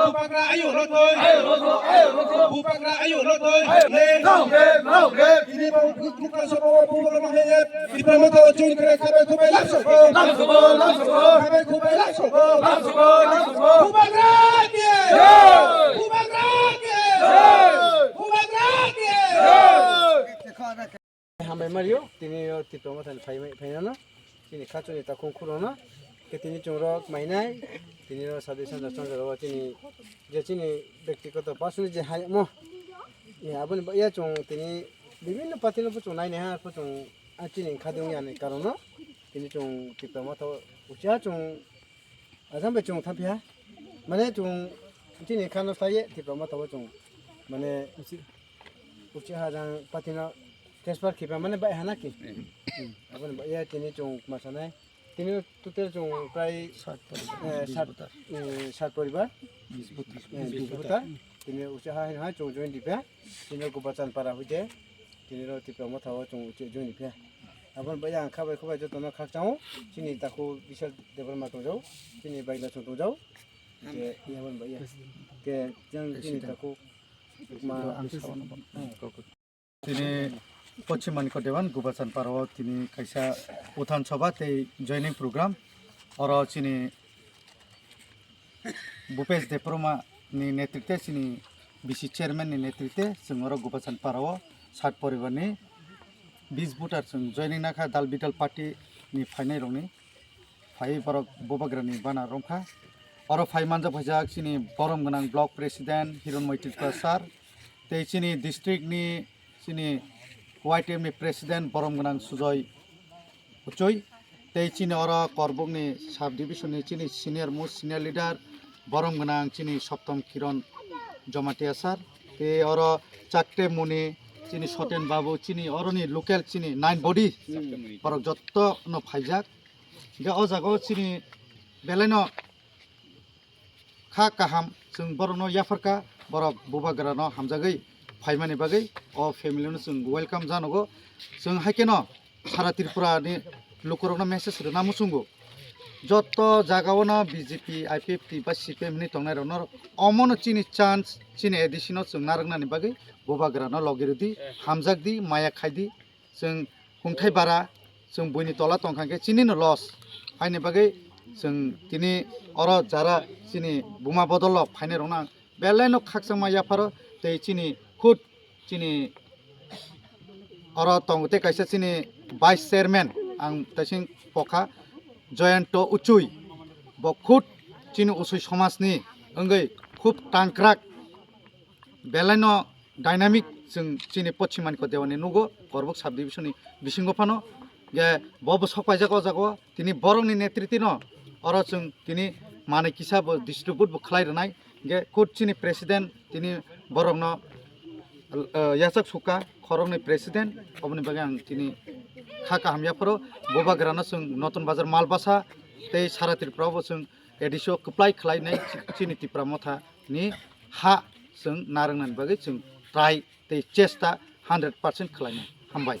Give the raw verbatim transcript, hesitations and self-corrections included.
Bubagra ayo lotoi. Bubagra ayo lotoi. Tini bo bukra sobo bubagra mahaya. Tipra mata join kare khabai khubai lamsoko. Khabai khubai lamsoko. Bubagra ke. Bubagra ke. Bubagra ke. Hambai mario, tini yo Tipra Motha ni phai, phai nano, tini khachu ni takhung khuro no, ke tini chungrok mainai, tini yo sadi sanja sanja ro tini je chini byaktigoto personal je hai mo, ya aboni ba ya chung tini bibhinno party no puchung nai nai ha puchung a chini khadung ya ni karon no, tini chung Tipra Motha ucha chung Ajang bai chwng thang phiya. Mane chwng chini khano slai ye Tipra Motha o chwng. Mane uchi ha jang party no transfer khipa mane bai hana ki. Hmm. Aboni bai ya tini chwng ma sanai. Tini total chwng prai, eh, sat, eh, sat poribar. Eh, bis voter. Tini uchi ha hai chwng join dipya. Tini Gobachan para hoite. Tini ro Tipra Motha o chwng uchi join dipya. Aboni bai ang khabai khubai jotono khakchangw, chini takhuk Bishal Debbarma tongjao, chini bai Lachung tongjao, je yaboni bai ya. Ke jang chini takhuk ma ang sawana ba. Tini Pochim Manikya Dewan Gobachan Parao tini kaisa Uthan Sabha tei joining program. Oro chini Bhupesh Debbarma ni netritwe, chini B C chairman ni netritwe, chwng oro Gobachan Parao sat poribar ni bis voter chwng joining nakha dal bidal party ni phainai rokni. Phai borok Bubagra ni bana romkha. Oro phai manjak phaijak chini borom gwnang block president Hironmoi Tripura sir, tei chini district ni chini Y T F ni president borom gwnang Sujoy Uchui, tei chini oro Korbuk ni sub division ni chini senior most senior leader borom gwnang chini Soptom Kiron Jamatia sir, tei oro Chakte Muni, chini Soten Babu, chini oro ni local chini nine body borok jotto no phaijak. Hingke o jaga o chini belai no kha kaham, chwng borokno yapharkha, borok Bubagrano hamjagwi phaimani bagwi o family no chwng welcome janogo. Chwng hai kheno sara Tripura ni lukurokno message rwna muchungo, joto jagao no B J P, I P F T ba C P M hinwi tongnairokno omono chini chance, chini A D C no chwng narwknani bagwi Bubagrano logi rwdi, hamjakdi, maya khaidi. Chwng hwnthai bara, chwng buini tola tongkha khe chini no loss. Haini bagwi chwng tini oro jara chini buma bodolo phainai rokno ang belai no khakchangma yapharo tei chini khud chini oro tongo tei kaisa chini vice chairman ang taising pokha Joyanto Uchui, bo khud chini Uchui somajni wngwi khub tangkrak. Belai no dynamic chwng chini Pochim Manikya Dewan ni nugo, Korbuk sub division ni bisingo phano, ge bo bo sok paijak o jaga o, tini borok ni netritwi no oro chwng tini manwi kisa bo distribute bo khlai rwnai, ge khud chini president tini borok no, eh, yachak sukha khorok ni president, oboni bagwi ang tini kha kaham yapharo Bubagra no chwng Notun Bazar Malbasa tei sara Tripura o bo chwng A D C o kwplai khlainai chini Tipra Motha ni ha chwng narwknani bagwi chwng try tei chesta hundred percent khlainai. Hambai.